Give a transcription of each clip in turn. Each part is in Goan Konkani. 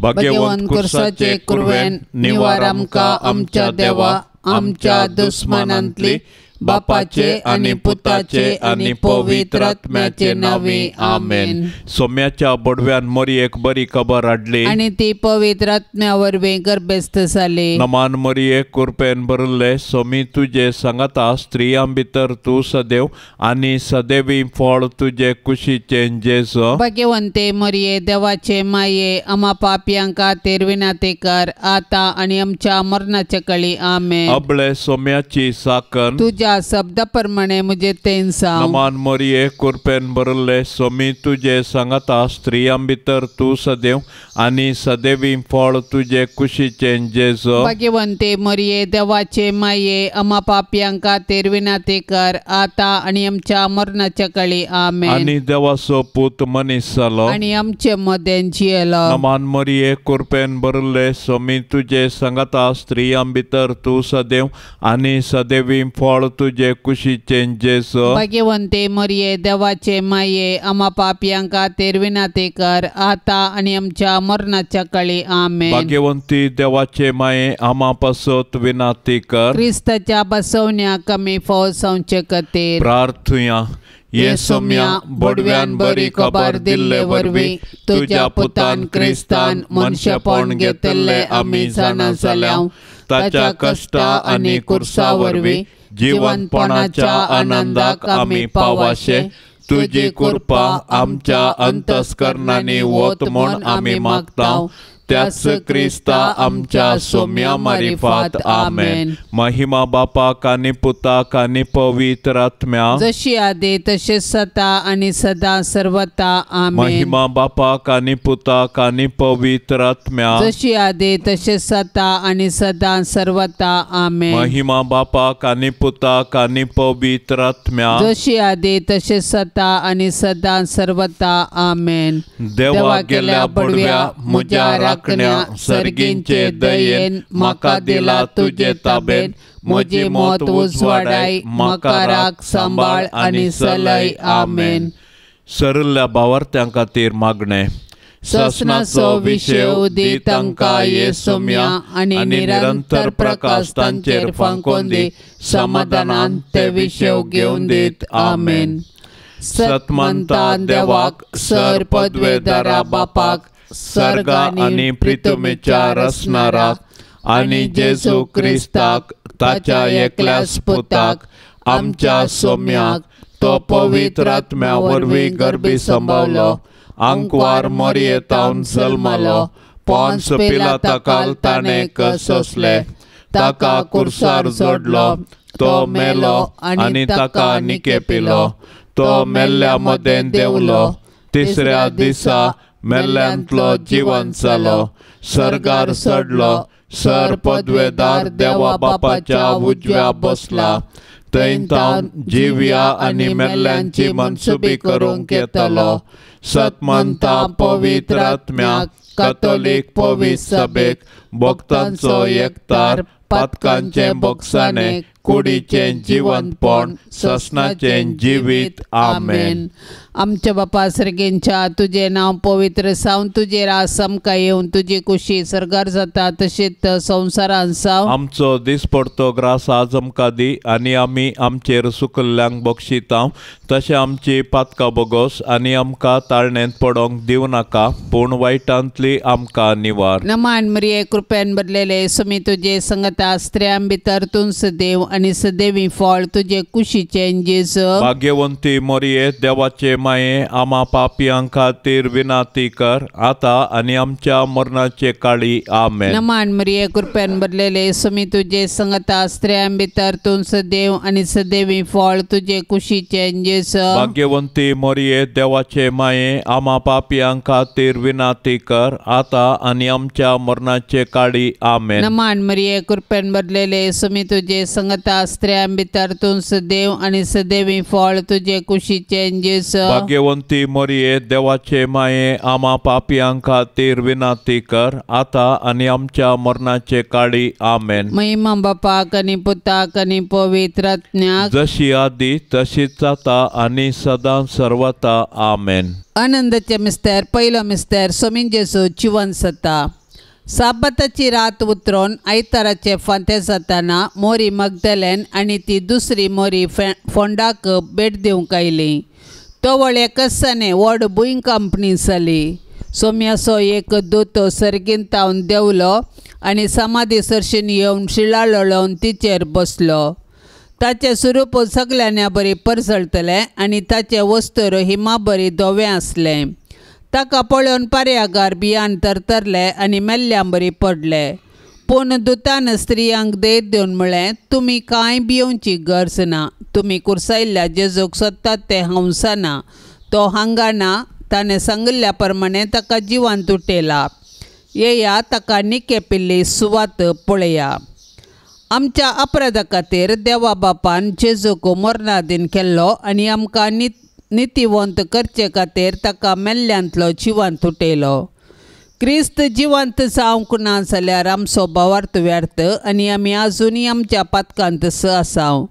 भाग्यवंत कुर्साचे कुरवेन निवार आमकां आमच्या देवा आमच्या दुस्मानांतली बापाचे आनी पुताचे आनी पवित्र आत्म्याचे नांवी आमेन. सोम्याच्या बोडव्यान मरियेक बरी खबर हाडली आनी ती पवित्र आत्म्या वरवीं गर्भस्थ जाली. नमान मरिये कृपेन भरिल्ले सोमी तुजे सांगाता स्त्रियां भितर तूं सदैव आनी सदैवी फळ तुजे कुशीचें जेजू. भाग्यवंते मरिये देवाचे माये आमा पापयां खातीर विनंती कर आतां आनी आमच्या मरणाच्या कळी आमेन. अबळे सोम्याची साकन तुज्या शब्दा प्रमाणे मुझे तेन सांग. नमान मरिये कृपेन भरिल्ले सोमी तुजे सांगाता स्त्रियां भितर तूं सदैव आनी सदैवी फळ तुजे कुशीचें जेजू. भाग्यवंते मरिये देवाचे माये आमा पापयां खातीर विनंती कर आतां आनी आमच्या मरणाच्या कळी आमेन. आनी देवाचो पूत मनीस जालो आनी आमचे मदें जियेलो. नमान मरिये कृपेन भरिल्ले सोमी तुजे सांगाता स्त्रियां भितर तूं सदैव आनी सदैवी फळ तुजे कुशीचें जेजू. भाग्यवंते मरिये देवाचे माये आमा पापयां खातीर विनंती कर आतां आनी आमच्या मरणाच्या कळी आमेन. भाग्यवंती देवाचे माये आमा पासत विनंती कर. क्रिस्ताच्या बसवण्याक आमी फौज जावचे खातीर प्रार्थुया. ये सोम्या बोडव्यान बरी खबर दिल्ले वरवीं तुज्या पुतान क्रिस्तान मनशेपण घेतिल्लें आमी जाणा जाल्या. ताच्या कश्टा आनी कुर्सा वरवीं जिवनपणाच्या आनंदाक आमी पावाशे तुजी कृपा आमच्या अंतस्करणांनी वत म्हूण आमी मागता. त्याच क्रिस्ता आमच्या सोम्या मारिफात आमेन. महिमा बापाक आनी पुताक आनी पवित्र आत्म्या जशी आदी तशें सदा आनी सदा सर्वता आमेन. महिमा बापाक आनी पुताक आनी पवित्र आत्म्या जशी आदी तशें सदा आनी सदा सर्वता आमेन. महिमा बापाक आनी पुताक आनी पवित्र आत्म्या जशी आदी तशें सदा आनी सदा सर्वता आमेन. देवा गेल्या बडव्या म्हज्या राखण्या सर्गींचे दयेन म्हाका दिला तुजे ताबेन म्हजी मत उजवाडाय म्हाका राख सांबाळ आनी सलय आमेन. सरल्या भावार्थ्यां खातीर मागणें. ससनाचो विशेव दी तांकां ये सोम्या आनी निरंतर प्रकाश तांचेर फांकोवन दी समाधानान ते विशेव घेवन दीत आमेन. सतमंता देवाक सर पदवेदारा बापाक सर्गा आनी प्रितमेच्या रसणाराक आनी जेजू क्रिस्ताक ताच्या एकल्याच पुताक आमच्या सोम्याक तो पवित्र आत्म्या वरवीं गर्भी संभावलो आंकवार मरयेतावन जल्मलो पोन्स पिलाताकाल ताणें सोंसले ताका कुर्सार जोडलो तो मेलो आनी ताका निकेपिलो तो मेल्ल्या मदें देंवलो तिसऱ्या दिसा मेल्ल्यांतलो जिवन जालो सर्गार चडलो सर पदवेदार देवा बापाच्या उजव्या बसला थंय तावन जिव्या आनी मेल्ल्यांची मनसुबी करूंक येतलो. सतमंता पवित्र आत्म्याक कथोलीक पवित्र सभेक भक्तांचो एकतार पातकांचें बोगसाणें कुडीचें जिवंतपण ससनाचें जिवीत आमेन. आमच्या बापा सर्गेंच्या तुजें नांव पवित्र सावन तुजें रास आमकां येवन तुजी कुशी सर्गार जाता तशीच संवसारान सावन. आमचो दिसपडतो ग्रास आज आमकां दी आनी आमी आमचेर सुकल्ल्यांक बक्षिता तशें आमची पातकां बोगोस आनी आमकां ताळणेंत पडोंक दिवं नाका पूण वायटांतली आमकां निवार. नमान मरिये कृपेन भरलेले सुमी तुजे संगता स्त्रियां भितर तूं सदैव आनी सदैवी फळ तुजे कुशीचें जेजू. भाग्यवंती मरिये देवाचे माये आमा पापयां खातीर विनंती कर आतां आनी आमच्या मरणाचे काळी आमेन. नमान मरिये कृपेन भरलेले सुमी तुजे संगता स्त्रियां भितर तूं सदैव आनी सदैवी फळ तुजे कुशीचें जेजू. भाग्यवंती मरिये देवाचे माये आमा पापयां खातीर विनंती कर आतां आनी आमच्या मरणाचे काळी आमेन. नमान मरिये कृपेन भरलेले सुमी तुजे संगता जाता स्त्रियां भितर तूं सदैव आनी सदैवी फळ तुजे कुशीचें जेजू. भाग्यवंती मरिये देवाचे माये आमा पापयां खातीर विनंती कर आतां आनी आमच्या मरणाचे काळी. आमेन. महिमा बापाक आनी पुताक आनी पवित्र आत्म्याक, जशी आदी तशीच जाता आनी सदां सर्वता. आमेन. आनंदाचे मिस्तेर. पयलो मिस्तेर सोमीन जेजू जिवन सता. साबाताची रात उतरून आयताराचे फांते जाताना मोरी मगदलेन आनी ती दुसरी मोरी फोंडाक भेट दिवंक आयली. तवळ एकसाने व्हड भूंय कंपनी जाली. सोम्याचो एक दूत सर्गींत तावन देंवलो आनी समाधी सरशीन येवन शिळाळोवन तिचेर बसलो. ताचें स्वरूप सगल्यांनी बरी परजळटलें आनी ताचें वस्त्र हिमा बरी धवें आसलें. ताका पळोवन पारयागार बियान तरतरले आनी मेल्ल्यां बरी पडले. पूण दुतान स्त्रियांक धैर्य दिवन म्हळें, तुमी कांय भियोवची गरज ना. तुमी कुर्सायल्ल्या जेजूक सोदतात तें हांव जाणा. तो हांगा ना. ताणें सांगिल्ल्या प्रमाणें ताका जिवांत उठयला. येया ताका निकेपिल्ली सुवात पळया. आमच्या अपराधा खातीर देवा बापान जेजूक मरणादीन केल्लो आनी आमकां नितीवंत करचे खातीर ताका मेल्ल्यांतलो जिवांत उठयलो. क्रिस्त जिवंत जावंक ना जाल्यार आमचो भावार्थ व्यर्थ आनी आमी आजुनूय आमच्या पातकांत आसाव.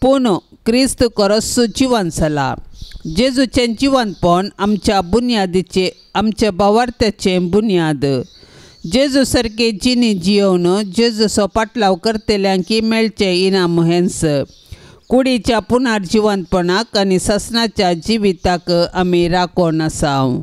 पूण क्रिस्त खरोच जिवंत जाला. जेजूचें जिवंतपण आमच्या बुन्यादीचें आमच्या भावार्थ्याचें बुन्याद. जेजू सारकी जिणी जियोवन जेजूचो पाटलाव करतल्यांक मेळचें इनाम हेंच. कुडीच्या पुनर्जिवंतपणाक आनी सासणाच्या जिविताक आमी राखून आसाव.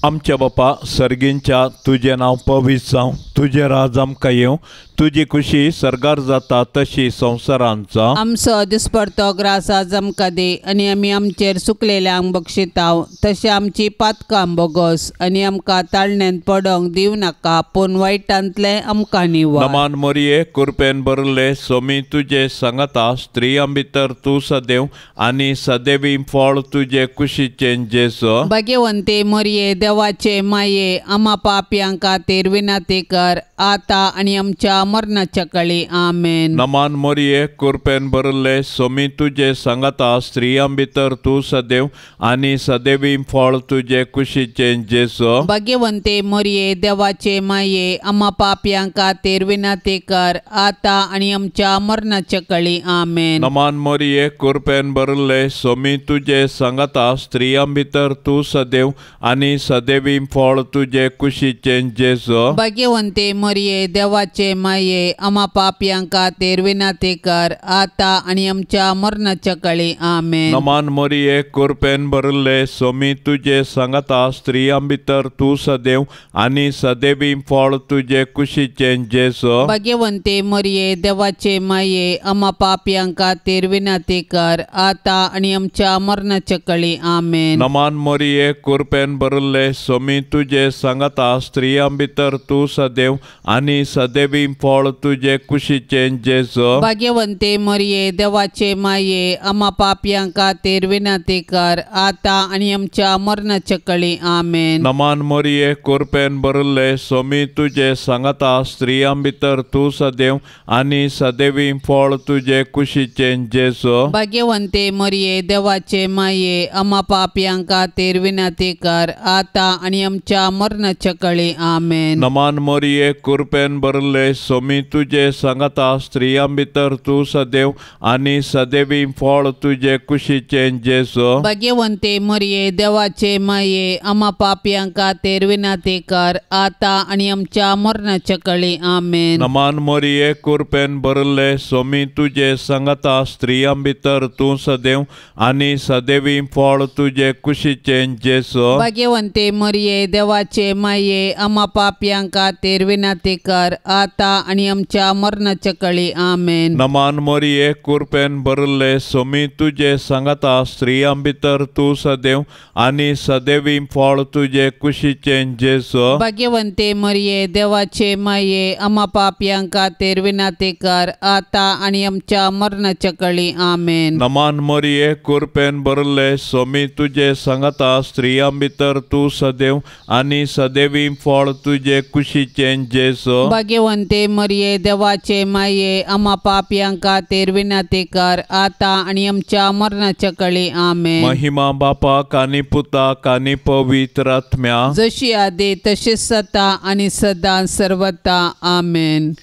आमच्या बापा सर्गींच्या तुजें नांव पवित्र जावं, तुजें राज आमकां येवं, तुजी खुशी सर्गार जाता तशी संवसारांत जावं. आमचो दिसपडतो ग्रास आज आमकां दी आनी आमी आमचेर चुकलेल्यांक बक्षिताव तशें आमची पातकां बोगस आनी आमकां ताळण्यांत पडोंक दिवं नाका पूण वायटांतलें आमकां निवार. नमान मोरये कुरपेन भरले सोमी तुजे सांगाता, स्त्रियां भितर तूं सदैव आनी सदैवी फळ तुजे कुशीचें जेजू. भाग्यवंती मोरये देवाचे माये आमा पापयां खातीर विनंती कर आतां आनी आमच्या मरणाच्या काळी. आमेन. नमान मोरये कुरपेन भरले सोमी तुजे सांगाता, स्त्रियां भितर तूं सदैव आनी सदैवी फळ तुजे कुशीचें जेजू. भाग्यवंती मोरये देवाचे माये आमा पापयां खातीर विनंती कर आतां आनी आमच्या मरणाच्या काळी. आमेन. नमान मोरये कुरपेन भरले सोमी तुजे सांगाता, स्त्रियां भितर तूं सदैव आनी सदैवी फळ तुजे कुशीचें जेजू. भाग्यवंती मोरये देवाचे माये आमा पापयां खातीर विनंती कर आतां आनी आमच्या मरणाच्या काळी. आमेन. नमान मोरये कुरपेन भरले सोमी तुजे सांगाता, स्त्रियां भितर तूं सदैव आनी सदैवी फळ तुजे कुशीचें जेजू. भाग्यवंती मोरये देवाचे माये आमा पापयां खातीर विनंती कर आतां आनी आमच्या मरणाच्या काळी. आमेन. नमान मोरये कुरपेन भरले सोमी तुजे सांगाता, स्त्रियां भितर तूं सदैव आनी सदैवी फळ तुजे कुशीचें जेजू. भाग्यवंती मोरये देवाचे माये आमा पापयां खातीर विनंती कर आतां आनी आमच्या मरणाच्या काळी. आमेन. नमान मोरये कुरपेन भरले सोमी तुजे सांगाता, स्त्रियां भितर तूं सदैव आनी सदैवी फळ तुजे कुशीचें जेजू. भाग्यवंती मोरये देवाचे माये आमा पापयां खातीर विनंती कर आतां आनी आमच्या मरणाच्या काळी. आमेन. नमान मोरये कुरपेन भरले सोमी तुजे सांगाता, स्त्रियां भितर तूं सदैव आनी सदैवी फळ तुजे कुशीचें जेजू. भाग्यवंती मोरये देवाचे माये आमा पापयां खातीर विनंती कर आतां आनी आमच्या मरणाच्या काळी. आमेन. नमान मोरये कुरपेन भरले सोमी तुजे सांगाता, स्त्रियां भितर तूं सदैव आनी सदैवी फळ तुजे कुशीचें जेजू. भाग्यवंती मोरये देवाचे माये आमा पापयां खातीर विनंती कर आतां आनी आमच्या मरणाच्या काळी. आमेन. नमान मोरये कुरपेन भरले सोमी तुजे सांगाता, स्त्रियां भितर तूं सदैव आनी सदैवी फळ तुजे कुशीचें जेजू. भाग्यवंती मोरये देवाचे माये आमा पापयां खातीर विनंती कर आतां आनी आमच्या मरणाच्या काळी. आमेन. नमान मोरये कुरपेन भरले सोमी तुजे सांगाता, स्त्रियां भितर तूं सदैव आनी सदैवी फळ तुजे कुशीचें कुशीचें जेजू। भाग्यवंते मरिये देवाचे माये आमा पापयां खातीर विनंती कर आतां आनी आमच्या मरणाच्या कळी। आमेन। महिमा बापाक आनी पुताक आनी पवित्र आत्म्या, जशी आदी तशीच सता आनी सदां सर्वता। आमेन।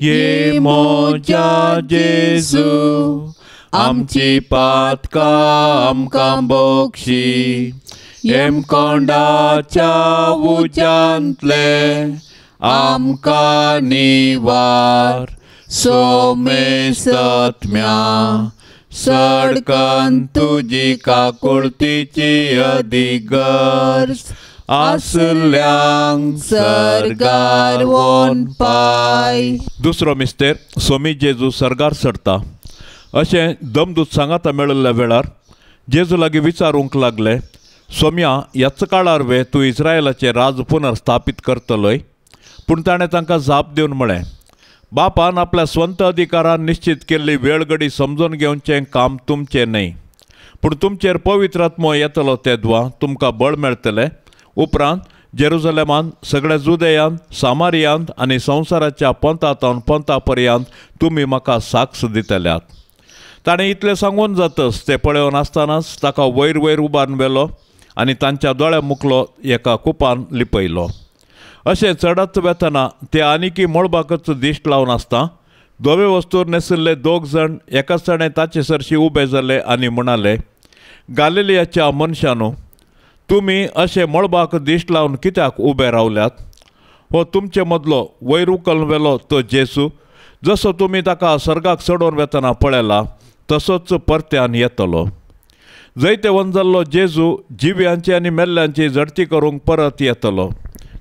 ये मोजा जेजू आमची पातकां आमकां बक्षी, हेमकोंडाच्या उज्यांतले आमकां निवार, सोमेस्तत्म्या सडकन तुजी काकुळतीची अधिगर्ज आसल्यांक सर्गार वोन पाय। दुसरो मिस्तेर सोमी जेजू सर्गार चडता अशें दमदूत सांगाता मेळिल्ल्या वेळार जेजू लागीं विचारूंक लागले, सोम्या ह्याच काळार वे तूं इस्रायलाचें राज पुनर्स्थापीत करतलोय? पूण ताणें तांकां जाप दिवन म्हळें, बापान आपल्या स्वंत अधिकारान निश्चित केल्ली वेळगडी समजून घेवचें काम तुमचें न्हय, पूण तुमचेर पवित्र आत्मो येतलो तेदवा तुमकां बळ मेळटलें। उपरांत जेरुजलेमान, सगळ्या जुदेयांत, सामारियांत आनी संवसाराच्या पंथा तावन पंथा पर्यंत तुमी म्हाका साक्ष दितल्यात। ताणें इतलें सांगून जातच ते पळोवन आसतनाच ताका वयर वयर उबारून व्हेलो आनी तांच्या दोळ्या मुखलो एका कुपान लिपयलो। अशें चडत वेतना ते आनीकी मळबाकच दिश्ट लावन आसता धवे वस्तूर नेसिल्ले दोग जाण एकाच जाणें ताचे सरशी उबे जाले आनी म्हणाले, गालिलियाच्या मनशानू, तुमी अशें मळबाक दिश्ट लावन कित्याक उबे रावल्यात? हो तुमचे मदलो वयर उखलून व्हेलो तो जेजू, जसो तुमी ताका सर्गाक चडोवन वेतना पळयला तसोच परत्यान येतलो। जैतेवंत जाल्लो जेजू जिव्यांची आनी मेल्ल्यांची झडती करूंक परत येतलो,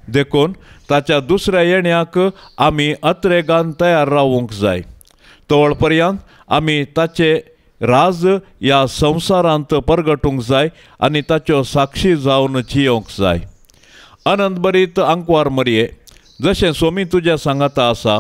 देखून ताच्या दुसऱ्या येण्याक आमी अत्रेगान तयार रावूंक जाय। तवळ पर्यंत आमी ताचे राज ह्या संवसारांत परगटूंक जाय आनी ताच्यो साक्षी जावन जियोंक जाय। अनंत बरीत आंकवार मरये, जशें सोमी तुज्या सांगाता आसा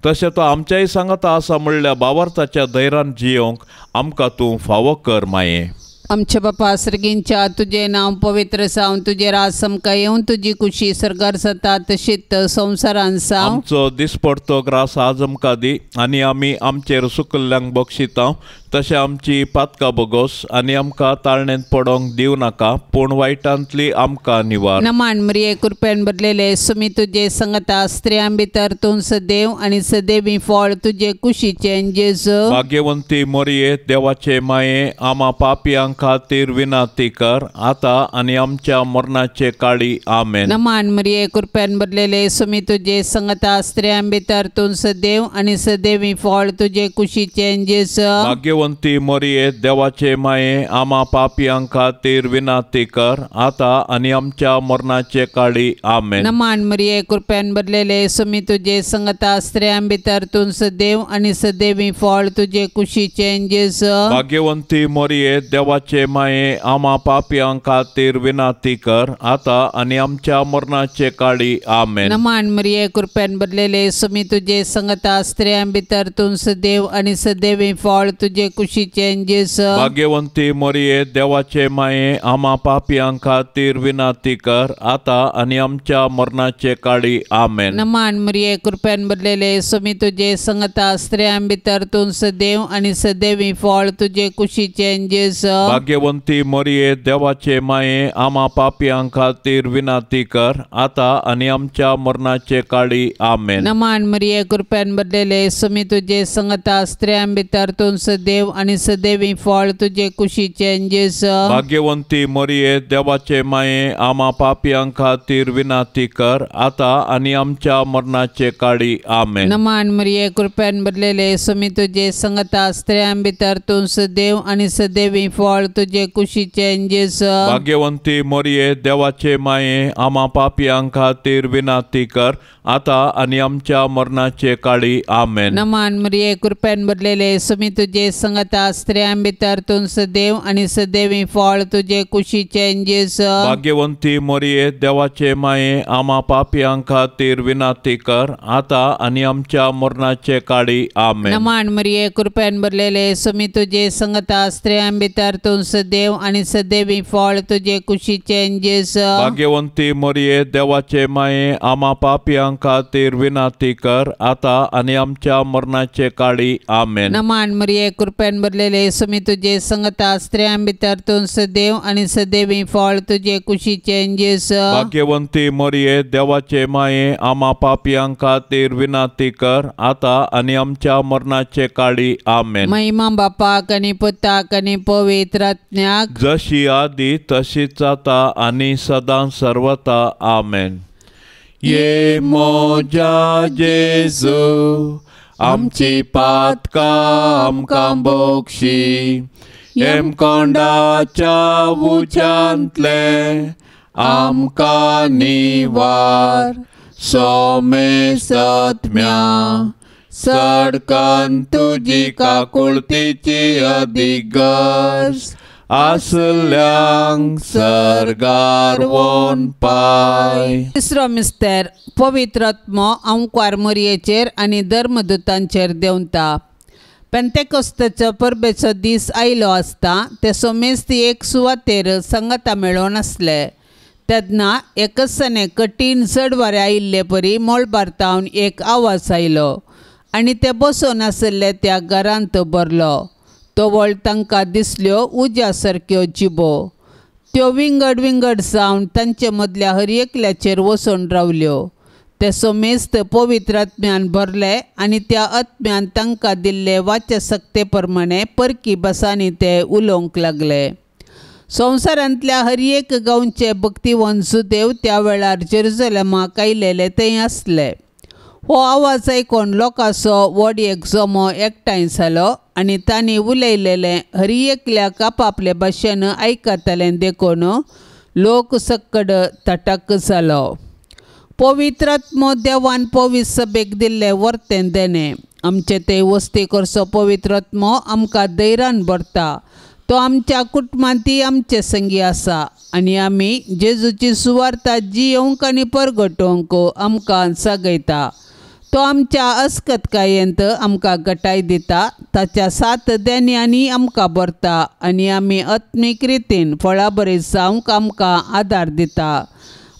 तशें तो आमच्याय सांगाता आसा म्हणल्या बावार्थाच्या धैर्यान जियोंक आमकां तूं फावो कर माये। आमच्या बापा सर्गींच्या तुजें नांव पवित्र जावं, तुजें राज आमकां येवन, तुजी कुशी सर्गार जाता तशीच संवसारान जावं। आमचो दिसपडतो ग्रास आज आमकां दी आनी आमी आमचेर सुकल्ल्यांक बक्षिता तशें आमची पातकां बोगोस आनी आमकां ताळणेंत पडोंक दिवं नाका, पूण वायटांतली आमकां निवार। नमान मरिये कृपेन भरलेले सुमी तुजे संगता, स्त्रियां भितर तूं सदैव आनी सदैवी फळ तुजे कुशीचें जेजू। भाग्यवंती मरिये देवाचे माये आमा पापयां खातीर विनंती कर आतां आनी आमच्या मरणाचे काळी। आमेन। नमान मरिये कृपेन भरलेले सुमी तुजे संगता, स्त्रियां भितर तूं सदैव आनी सदैवी फळ तुजे कुशीचें जेजू। भाग्यवंती मरिये देवाचे माये आमा पापयां खातीर विनंती कर आतां आनी आमच्या मरणाचे काळी। आमेन। नमान मरिये कृपेन भरलेले सुमी तुजे संगता, स्त्रियां भितर तूं सदैव आनी सदैवी फळ तुजे कुशीचें जेजू। भाग्यवंती मरिये देवाचे माये आमा पापयां खातीर विनंती कर आतां आनी आमच्या मरणाचे काळी। आमेन। नमान मरिये कृपेन भरलेले सुमी तुजे संगता, स्त्रियां भितर तूं सदैव आनी सदैवी फळ तुजे कुशीचें जेजू। भाग्यवंती मरिये देवाचे माये आमा पापयां खातीर विनंती कर आतां आनी आमच्या मरणाचे काळी। आमेन। नमान मरिये कृपेन भरलेले सुमी तुजे संगता, स्त्रियां भितर तूं सदैव आनी सदैवी फळ तुजे कुशीचें जेजू। भाग्यवंती मरिये देवाचे माये आमा पापयां खातीर विनंती कर आतां आनी आमच्या मरणाचे काळी। आमेन। नमान मरिये कृपेन भरलेले सुमी तुजे संगता, स्त्रियां भितर तूं सदैव आनी सदैवी फळ तुजे कुशीचें जेजू। भाग्यवंती मरिये देवाचे माये आमा पापयां खातीर विनंती कर आतां आनी आमच्या मरणाचे काळी। आमेन। नमान मरिये कृपेन भरलेले सुमी तुजे संगता, स्त्रियां भितर तूं सदैव आनी सदैवी फळ तुजे कुशीचें जेजू। भाग्यवंती मरिये देवाचे माये आमा पापयां खातीर विनंती कर आतां आनी आमच्या मरणाचे काळी। आमेन। नमान मरिये कृपेन भरलेले सुमी तुजे संगता, स्त्रियां भितर तूं सदैव आनी सदैवी फळ तुजे कुशीचें जेजू। भाग्यवंती मरिये देवाचे माये आमा पापयां खातीर विनंती कर आतां आनी आमच्या मरणाचे काळी। आमेन। नमान मरिये कृपेन भरलेले सुमी तुजे संगता, स्त्रियां भितर तूं तूं सदैव आनी सदैवी फळ तुजे कुशीचें जेजू. भाग्यवंती मरिये देवाचे माये आमा पापयां खातीर विनंती कर आतां आनी आमच्या मरणाचे काळी. आमेन. नमान मरिये कृपेन भरलेले येसू तुजे संगता स्त्रियां भितर तूं सदैव आनी सदैवी फळ तुजे कुशीचें जेजू. भाग्यवंती मरिये देवाचे माये आमा पापयां खातीर विनंती कर आतां आनी आमच्या मरणाचे काळी. आमेन. महिमा बापाक आनी पुताक आनी पवित्र आत्म्याक, जशी आदी तशीच आतां आनी सदां सर्वता. आमेन. ये मोजा जेजू आमची पातकां आमकां बोक्षी, हेमकोंडाच्या उज्यांतले आमकां निवार, सोमेसत्म्या सडकन तुजी काकुळतीची अदीक गरज आसल्यांक सर्गार वोन पाय. तिसरो मिस्तेर पवित्र आत्मो आंकवार मरयेचेर आनी धर्मदूतांचेर देंवता. पेंतेकोस्ताचो परबेचो दीस आयलो आसता ते सोमेस्त एक सुवातेर संगता मेळोवन आसले. तेन्ना एकसाने कठीण चड वारें आयिल्ले परी मळबार तावन एक आवाज आयलो आनी ते बसून आशिल्ले त्या घरांत भरलो. तवळ तांकां दिसल्यो उज्या सारक्यो जिबो, त्यो विंगड विंगड जावन तांचे मदल्या हर एकल्याचेर वचून रावल्यो. ते सोमेस्त पवित्र आत्म्यान भरले आनी त्या आत्म्यान तांकां दिल्ले वाचे सक्ते प्रमाणे परकी भासांनी ते उलोवंक लागले. संवसारांतल्या हर एक गांवचे भक्तिवंत सुदेव त्या वेळार जेरुजलेमाक आयलेले थंय आसले. हो आवाज आयकून लोकांचो व्हड एक जमो एकठांय जालो आनी तांणी उलयलेलें हर एकल्याक आपापले भाशेन आयकतालें देखून लोक सक्कड तटक जालो. पवित्र आत्मो देवान पवित्र सभेक दिल्लें वर्तें देणें. आमचे ते वस्ती करचो पवित्र आत्मो आमकां धैर्यान भरता. तो आमच्या कुटुंबांतय आमचे संगी आसा आनी आमी जेजूची सुवार्ता जियोवंक आनी परगटोवंक आमकां जागयता. तो आमच्या अस्कतकायेंत आमकां गटाय दिता. ताच्या सात देण्यांनी आमकां भरता आनी आमी आत्मीक रितीन फळाबरी जावंक आमकां आदार दिता.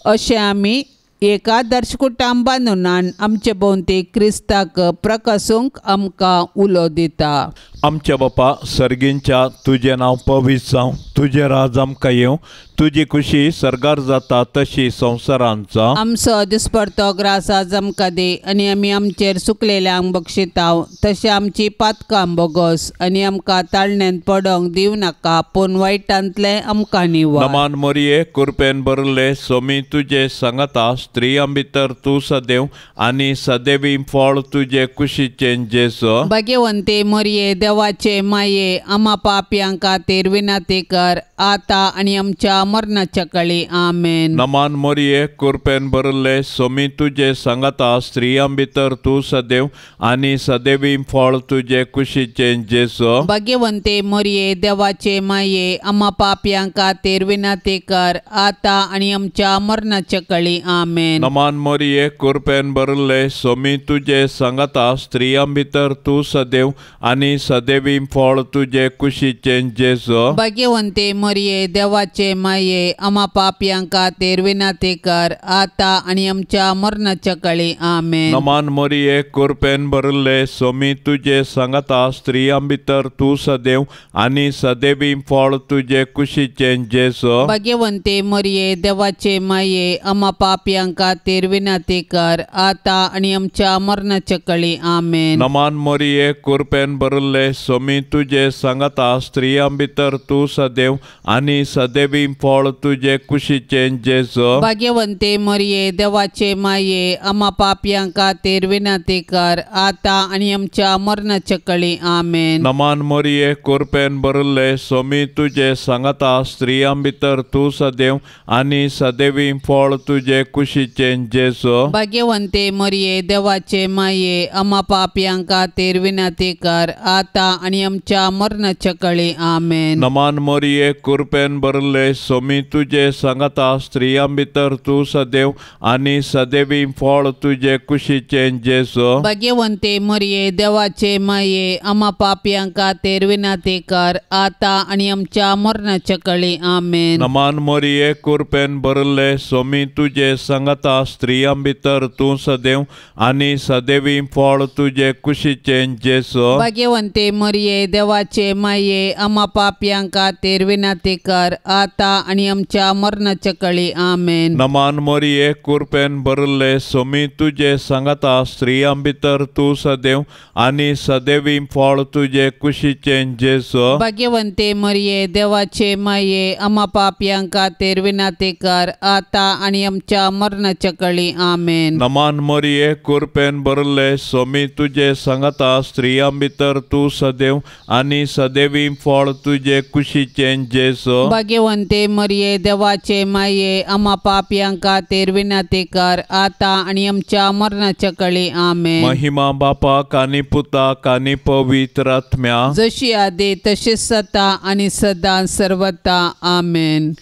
अशें आमी एक आदर्श कुटुंब बांदून आमचे भोंवती क्रिस्ताक प्रकासूंक आमकां उलो दिता. आमच्या बापा सर्गींच्या तुजें नांव पवित्र जावं, तुजें राज आमकां येवं, तुजी खुशी सर्गार जाता तशी संवसारांत जावं. आमचो दिसपडतो ग्रास आज आमकां दी आनी आमी आमचेर सुकलेल्यांक बक्षिताव तशें आमची पातकां बोगस आनी आमकां ताळण्यांत पडोंक दिवं नाका पूण वायटांतलें आमकां निवार. नमान मरिये कृपेन भरले सोमी तुजे सांगाता, स्त्रियां भितर तूं सदैव आनी सदैवी फळ तुजे कुशीचें जेजू. भाग्यवंती मरिये देवाचे माये आमा पापयां खातीर विनंती कर आतां आनी आमच्या मरणाच्या काळी. आमेन. नमान मरिये कृपेन भरले सोमी तुजे सांगाता, स्त्रियां भितर तूं सदैव आनी सदैवी फळ तुजे कुशीचें जेजू. भाग्यवंती मरिये देवाचे माये आमा पापयां खातीर विनंती कर आतां आनी आमच्या मरणाच्या काळी. आमेन. नमान मरिये कृपेन भरले सोमी तुजे सांगाता, स्त्रियां भितर तूं सदैव आनी सदैवी फळ तुजे कुशीचें जेजू. भाग्यवंती मरिये देवाचे माये आमा पापयां खातीर विनंती कर आतां आनी आमच्या मरणाच्या काळी. आमेन. नमान मरिये कृपेन भरले सोमी तुजे सांगाता, स्त्रियां भितर तूं सदैव आनी सदैवी फळ तुजे कुशीचें जेजू. भाग्यवंती मरिये देवाचे माये आमा पापयां खातीर विनंती कर आतां आनी आमच्या मरणाच्या काळी. आमेन. नमान मरिये कृपेन भरले सोमी तुजे सांगाता, स्त्रियां भितर तूं सदैव आनी सदैवी फळ तुजे कुशीचें जेजू. भाग्यवंती मरिये देवाचे माये आमा पापयां खातीर विनंती कर आतां आनी आमच्या मरणाच्या काळी. आमेन. नमान मरिये कृपेन भरले सोमी तुजे सांगाता, स्त्रियां भितर तूं सदैव आनी सदैवी फळ तुजे कुशीचें जेजू. भाग्यवंती मरिये देवाचे माये आमा पापयां खातीर विनंती कर आतां आनी आमच्या मरणाच्या काळी. आमेन. नमान मरिये कुरपेन भरले सोमी तुजे सांगाता स्त्रियां भितर तूं सदैव आनी सदैवी फळ तुजे कुशीचें जेजू। भाग्यवंते मरिये देवाचे माये आमा पापयां खातीर विनंती कर आता आनी आमच्या मरणाच्या कळी। आमेन। नमान मरिये कुरपेन भरले सोमी तुजे सांगाता स्त्रियां भितर तूं सदैव आनी सदैवी फळ तुजे कुशीचें जेजू। भाग्यवंते मरिये देवाचे माये आमा पापयां खातीर विनंती कर आता आनी आमच्या मरणाच्या कळी। आमेन। नमान मरिये कुरपेन भरले सोमी तुजे सांगाता स्त्रियां भितर तूं सदैव आनी सदैवी फळ तुजे कुशीचें जेजू। भाग्यवंते मरिये देवाचे माये आमा पापयां खातीर विनंती कर आता आनी आमच्या मरणाच्या कळी। आमेन। नमान मरिये कुरपेन भरले सोमी तुजे सांगाता स्त्रियां भितर तूं सदैव आनी सदैवी फळ तुजे कुशीचें जेजू। भाग्यवंते मरिये देवाचे माये आमा पापयां खातीर विनंती कर आता आनी आमच्या मरणाच्या कळी। आमेन। महिमा बापाक आनी पुताक आनी पवित्र आत्म्या, जशी आदी तशीच सता आनी सदां सर्वता। आमेन।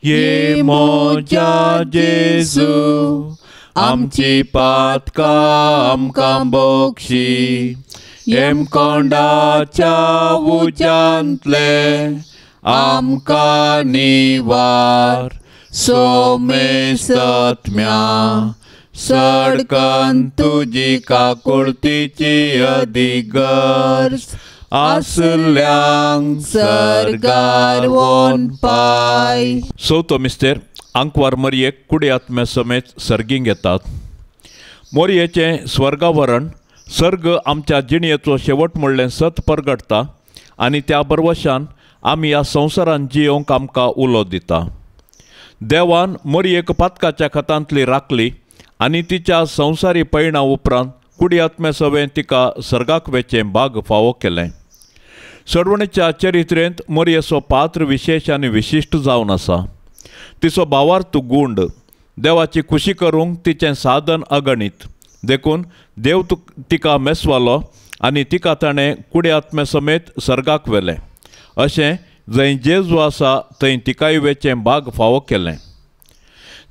ये मोजा जेजू आमची पातकां आमकां बक्षी, हेमकोंडाच्या उज्यांतले आमकां निवार, सोमेस्तत्म्या सडकन तुजी काकुळतीची अधिगर्ज आसल्यांक सर्गार वोन पाय। चवथो मिस्तेर आंकवार मरयेक कुडी आत्म्या समेत सर्गींक येतात। मोरयेचें स्वर्गावरण सर्ग आमच्या जिणेचो शेवट म्हणलें सत परगटता आनी त्या बरवशान आमी ह्या संवसारान जियोवंक आमकां उलो दिता। देवान मोरयेक पातकाच्या खतांतली राखली आनी तिच्या संवसारी पयणा उपरांत कुडी आत्म्या सवें तिका सर्गाक वेचें भाग फावो केलें। सडवणेच्या चरित्रेंत मोरयेचो पात्र विशेश आनी विशिश्ट जावन आसा। तिचो भावार्थ गुंड देवाची खुशी करूंक तिचें साधन अगणीत, देखून देव तिका मेसवालो आनी तिका ताणें कुडी आत्म्या समेत सर्गाक व्हेलें। अशें जंय जेजू आसा थंय तिकाय वेचें भाग फावो केलें।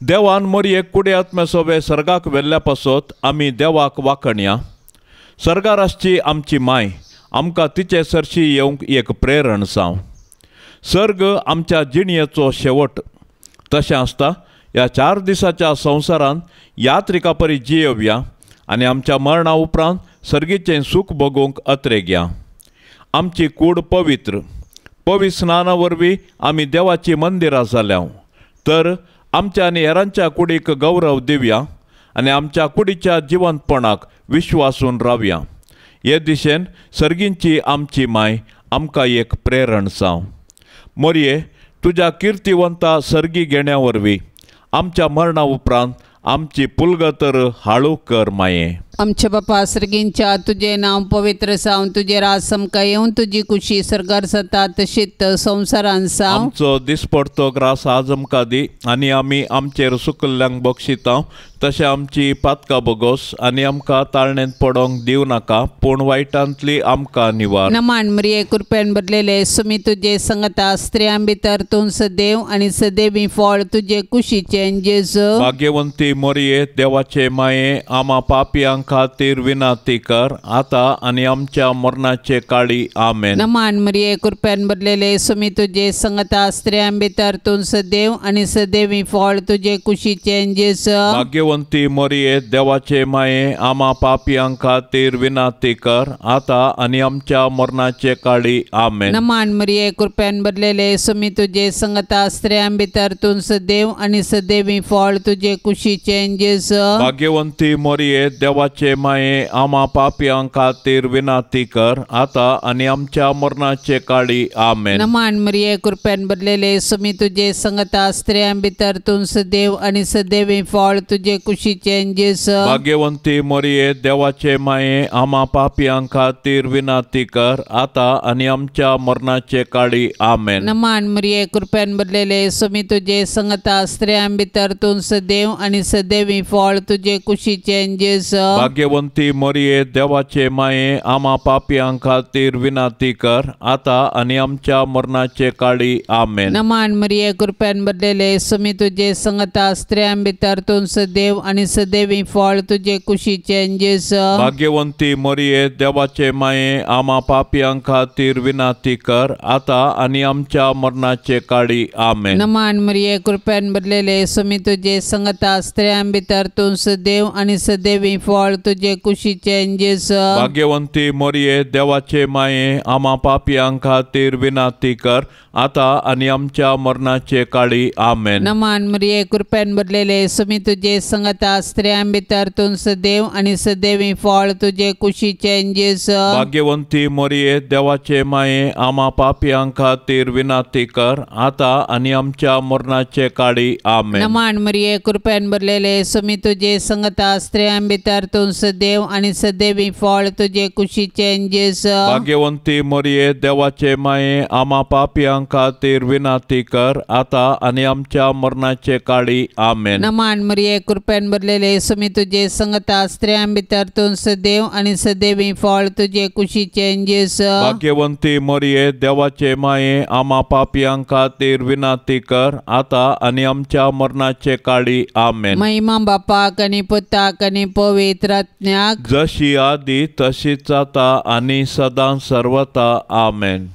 देवान मोरयेक कुडी आत्म्या सवे सर्गाक व्हेल्ल्या पासत आमी देवाक वाखणया। सर्गार आसची आमची माय आमकां तिचे सरशी येवंक एक प्रेरण जावं। सर्ग आमच्या जिणेचो शेवट तशें आसता ह्या 4 दिसाच्या संवसारांत यात्रिका परी जियोवया आनी आमच्या मरणा उपरांत सर्गीचें सूख भोगूंक अत्रेगया। आमची कूड पवित्र पवित्र स्नाना वरवीं आमी देवाची मंदिरां जाल्या, तर आमच्या आनी हेरांच्या कुडीक गौरव दिवया आनी आमच्या कुडीच्या जिवंतपणाक विश्वासून रावया। हे दिशेन सर्गींची आमची माय आमकां एक प्रेरण जावं। मोरये तुज्या किर्तिवंता सर्गी घेण्या वरवीं आमच्या मरणा उपरांत आमची पुलगतर हाळू कर माये। आमच्या बापा सर्गींच्या तुझे नाव पवित्र जावं, तुझे राज समका येवन, तुजी कुशी सर्गार जाता तशीच संवसारान जावं। आमचो दिसपडतो ग्रास आज आमकां दी आनी आमी आमचेर सुकल्ल्यांक बक्षिता तशें आमची पातकां बोगोस आनी आमकां ताळणेंत पडोंक दिवं नाका, पूण वायटांतली आमकां निवार। नमान मरिये कृपेन भरलेले सुमी तुजे संगता, स्त्रियां भितर तूं सदैव आनी सदैवी फळ तुजे कुशीचें जेजू। भाग्यवंती मोरये देवाचे माये आमा पापयांक खातीर विनंती कर आता आनी आमच्या मरणाचे काळी। आमेन। नमान मरिये कृपेन भरलेले सुमी तुजे संगता, स्त्रियां भितर तूं सदैव आनी सदैवी फळ तुजे कुशीचें जेजू। भाग्यवंती मोरये देवाचे माये आमा पापयां खातीर विनंती कर आता आनी आमच्या मरणाचे काळी। आमेन। नमान मरिये कृपेन भरलेले सुमी तुजे संगता, स्त्रियां भितर तूं सदैव आनी सदैवी फळ तुजे कुशीचें जेजू। भाग्यवंती मोरये देवाचे माये आमा पापयां खातीर विनंती कर आता आनी आमच्या मरणाचे काळी। आमेन। नमान मरिये कृपेन भरलेले सुमी तुजे संगता, स्त्रियां भितर तूं सदैव आनी सदैवी फळ तुजे कुशीचें जेजू। भाग्यवंती मोरये देवाचे माये आमा पापयां खातीर विनंती कर आता आनी आमच्या मरणाचे काळी। आमेन। नमान मरिये कृपेन भरलेले सुमी तुजे संगता, स्त्रियां भितर तूं सदैव आनी सदैवी फळ तुजे कुशीचें जेजू। भाग्यवंती मरिये देवाचे माये आमा पापयां खातीर विनंती कर आता आनी आमच्या मरणाचे काळी आमेन। नमान मरिये कृपेन भरलेले स्वामी तुझे संगता स्त्रियां भितर तूं सदैव आनी सदैवी फळ तुझे कुशीचे जेजू। भाग्यवंती मरिये देवाचे माये आमा पापयां खातीर विनंती कर आता आनी आमच्या मरणाचे काळी आमेन। नमान मरिये कृपेन भरलेले स्वामी तुझे संगता स्त्रियां भितर तूं सदैव आनी सदैवी फळ तुझे कुशीचे जेजू। भाग्यवंती मरिये देवाचे माये आमा पापयां खातीर विनंती कर आता आनी आमच्या मरणाचे काळी आमेन। नमान मरिये कृपेन भरलेले स्वामी तुझे संगता स्त्रियां भितर तूं सदैव आनी सदैवी फळ तुझे कुशीचे जेजू। भाग्यवंती मरिये देवाचे माये आमा पापयां खातीर विनंती कर आता आनी आमच्या मरणाचे काळी आमेन। नमान मरिये कृपेन भरलेले स्वामी तुझे संगता स्त्रियां भितर तूं सदैव आनी सदैवी फळ तुझे कुशीचे जेजू। भाग्यवंती मरिये देवाचे माये आमा पापयां खातीर विनंती कर आता आनी आमच्या मरणाचे काळी आमेन। नमान मरिये कृपेन भरलेले स्वामी तुझे संगता स्त्रियां भितर तूं सदैव आनी सदैवी फळ तुझे कुशीचे जेजू। भाग्यवंती मरिये देवाचे माये आमा पापयां खातीर विनंती कर आता आनी आमच्या मरणाचे काळी आमेन। महिमा बापाक आनी पुताक आनी पवित्र आत्म्याक, जशी आदी तशीच आता आनी सदां सर्वता आमेन।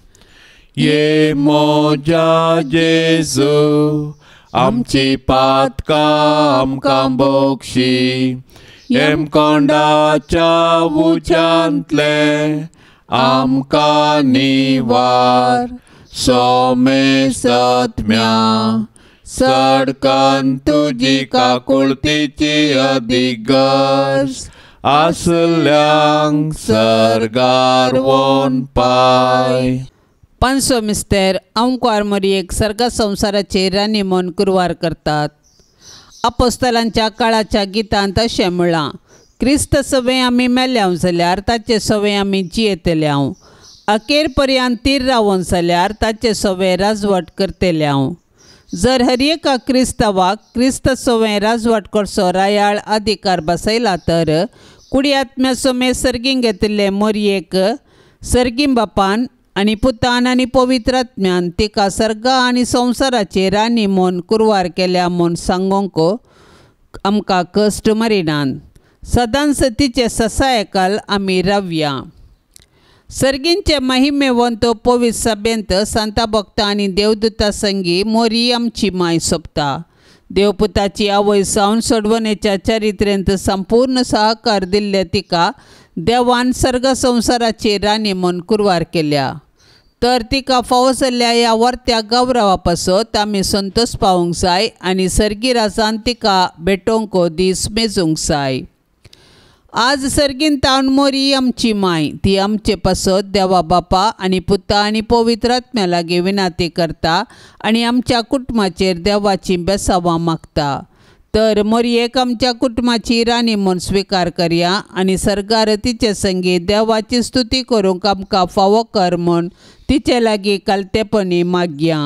ये मोजा जेजू आमची पातकां आमकां बोक्षी हेमकोंडाच्या उज्यांतले आमकां निवार सोमे सत्म्या सडकन तुजी काकुळतीची अदीक गरज आसल्यांक सर्गार वोन पाय। पांचसो मिस्तेर अंकुर मरियेक सर्ग संवसाराचेर राणी म्हूण कुरवार करतात। अपोस्तलांच्या काळाच्या गितांत अशें म्हळां, क्रिस्त सवें आमी मेल्याव जाल्यार ताचे सवें आमी जियेतल्याव, अखेर पर्यंत तीर रावोन जाल्यार ताचे सवें राजवट करतल्याव। जर हर एका क्रिस्तावाक क्रिस्त सवें राजवट करचो रायाळ अधिकार बसयला तर कुडी आत्म्या समेत सर्गीं घेतिल्ले मोरयेक सर्गीं बापान आनी पुतान आनी पवित्र आत्म्यान तिका सर्ग आनी संवसाराचे राणी म्हूण कुरवार केल्या म्हूण सांगूंक आमकां कश्ट मारिनात। सदांच तिचे ससायकाल आमी रावया। सर्गींचे महिमेवंत पवित्र सभेंत सांता भक्ता आनी देवदूता संगी मोरी आमची माय सोबता। देवपुताची आवय सावन सोडवणेच्या चरित्रेंत संपूर्ण सहकार दिल्ले तिका देवान सर्ग संवसाराची राणी म्हूण कुरवार केल्या तर तिका फावो जाल्ल्या ह्या वर्त्या गौरवा पासत आमी संतोश पावूंक जाय आनी सर्गी राजान तिका भेटोवंक दीस मेजूंक जाय। आज सर्गीन तावन मोरी आमची माय ती आमचे पासत देवा बापा आनी पुता आनी पवित्र आत्म्या लागीं विनंती करता आनी आमच्या कुटुंबाचेर देवाची बेसावां मागता। तर मोरयेक आमच्या कुटुंबाची राणी म्हूण स्विकार करया आनी सर्गार तिचे संगी देवाची स्तुती करूंक आमकां फावो कर म्हूण तिचे लागीं कालतेपणी मागया।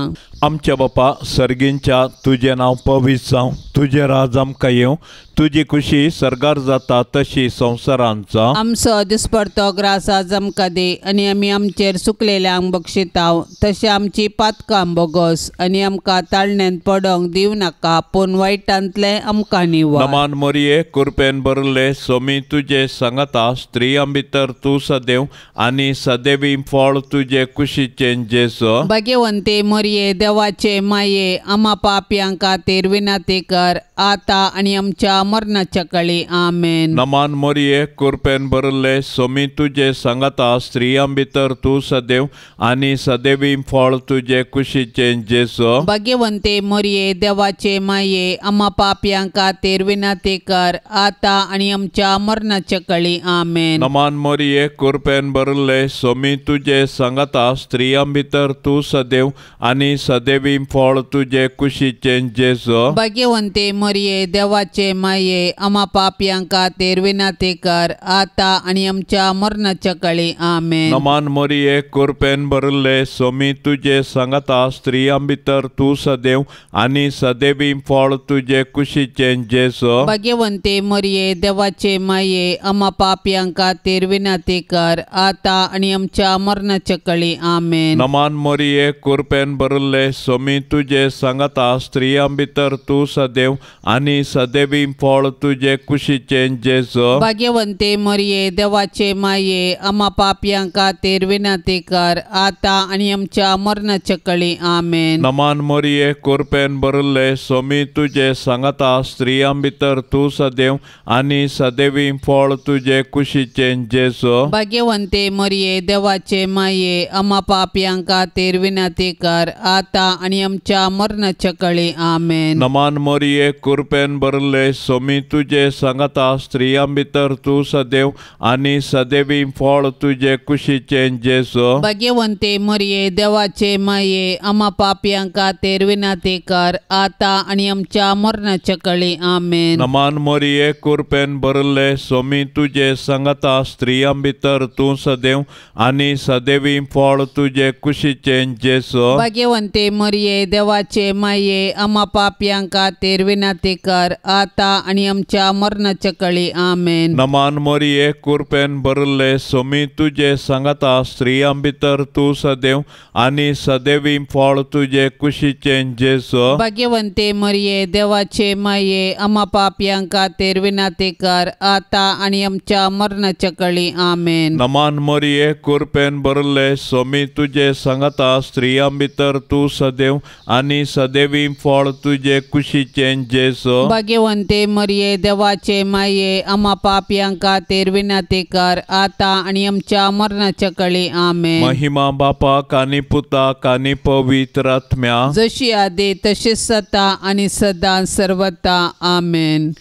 आमच्या बापा सर्गींच्या तुजें नांव पवित्र जावं, तुजें राज आमकां येवं, तुजी खुशी सर्गार जाता तशी संवसारांत जावं। आमचो दिसपडतो ग्रास आज आमकां दी आनी आमी आमचेर सुकलेल्यांक बक्षिताव तशें आमची पातकां बोगस आनी आमकां ताळण्यांत पडोंक दिवं नाका पूण वायटांतलें आमकां निवार। नमान मोरये कृपेन भरले सोमी तुजे सांगता स्त्रियां भितर तूं सदैव आनी सदैवी फळ तुजे कुशीचें जेजू। भाग्यवंती मोरये देवाचे माये आमा पापयां खातीर विनंती कर आता आनी आमच्या मरणाच्या काळी आमेन। नमान मोरये कृपेन भरले सोमी तुजे सांगता स्त्रियां भितर तूं सदैव आनी सदैवी फळ तुजे कुशीचें जेजू। भाग्यवंती मोरये देवाचे माये आमा पापयां खातीर विनंती कर आता आनी आमच्या मरणाच्या काळी आमेन। नमान मोरये कृपेन भरले सोमी तुजे सांगता स्त्रियां भितर तूं सदैव आनी सदैवी फळ तुजे कुशीचें जेजू। भाग्यवंते मरिये देवाचे माये आमा पापयां खातीर विनंती कर आतां आनी आमच्या मरणाच्या काळी। आमेन। नमान मरिये कृपेन भरिल्ले स्वामी तुजे सांगाता स्त्रियां भितर तूं सदैव आनी सदैवी फळ तुजे कुशीचें जेजू। भाग्यवंते मरिये देवाचे माये आमा पापयां खातीर विनंती कर आतां आनी आमच्या मरणाच्या काळी। आमेन। नमान मरिये कृपेन भरिल्ले स्वामी तुजे सांगाता स्त्रियां भितर तूं सदैव आनी सदैवी फळ तुजे कुशीचें जेजू। भाग्यवंते मरिये देवाचे माये आमा पापयां खातीर विनंती कर आतां आनी आमच्या मरणाच्या काळी। आमेन। नमान मरिये कृपेन भरिल्ले स्वामी तुजे सांगाता स्त्रियां भितर तूं सदैव आनी सदैवी फळ तुजे कुशीचें जेजू। भाग्यवंते मरिये देवाचे माये आमा पापयां खातीर विनंती कर आतां आनी आमच्या मरणाच्या काळी। आमेन। नमान मरिये कृपेन भरिल्ले स्वामी तुजे सांगाता स्त्रियां भितर तूं सदैव आनी सदैवी फळ तुजे कुशीचें जेजू। भाग्यवंते मरिये देवाचे माये आमा पापयां खातीर विनंती कर आतां आनी आमच्या मरणाच्या काळी। आमेन। नमान मरिये कृपेन भरिल्ले स्वामी तुजे सांगाता स्त्रियां भितर तूं सदैव आनी सदैवी फळ तुजे कुशीचें जेजू। भाग्यवंते मरिये देवाचे माये आमा पापयां खातीर विनंती कर आतां आनी आमच्या मरणाच्या काळी। आमेन। नमान मरिये कृपेन भरिल्ले स्वामी तुजे सांगाता स्त्रियां भितर तूं सदैव आनी सदैवी फळ तुजे कुशीचें जेजू। भाग्यवंते मरिये देवाचे माये आमा पापयां खातीर विनंती कर आतां आनी आमच्या मरणाच्या काळी। आमेन। नमान मरिये कृपेन भरिल्ले स्वामी तुजे सांगाता स्त्रियां भितर तूं सदैव आनी सदैवी फळ तुजे कुशीचें जेजू। भाग्यवंते मरिये देवाचे माये आमा पापयां खातीर विनंती कर आतां आनी आमच्या मरणाच्या काळी। आमेन। महिमा बापाक आनी पुताक आनी पवित्र आत्म्या, जशी आदी तशीच सता आनी सदां सर्वता। आमेन।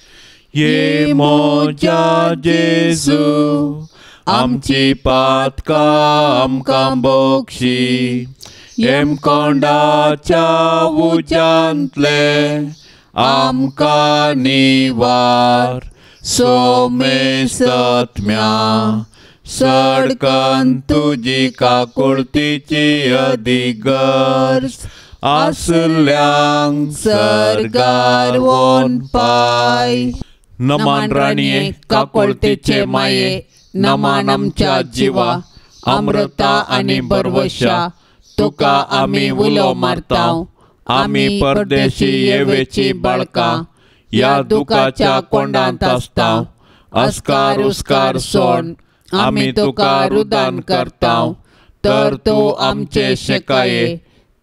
ये मोजा जेजू आमची पातकां आमकां बक्षी, हेमकोंडाच्या उज्यांतले आमकां निवार, सोमेस्तत्म्या सडकन तुजी काकुळतीची अधिगर्ज आसल्यांक सर्गार वोन पाय। नमान राणये काकुळतीचे माये, नमान आमच्या जिवा अमृता आनी बरवशा, तुका आमी उलो मारता। आमी परदेशी येवेची बाळकां ह्या दुखाच्या कोंडांत आसता, अस्कार उस्कार सोड आमी तुका रुदान करता। तर तूं आमचे शेकाये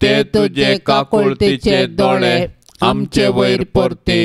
ते तुजे काकुळतीचे दोळे आमचे वयर परते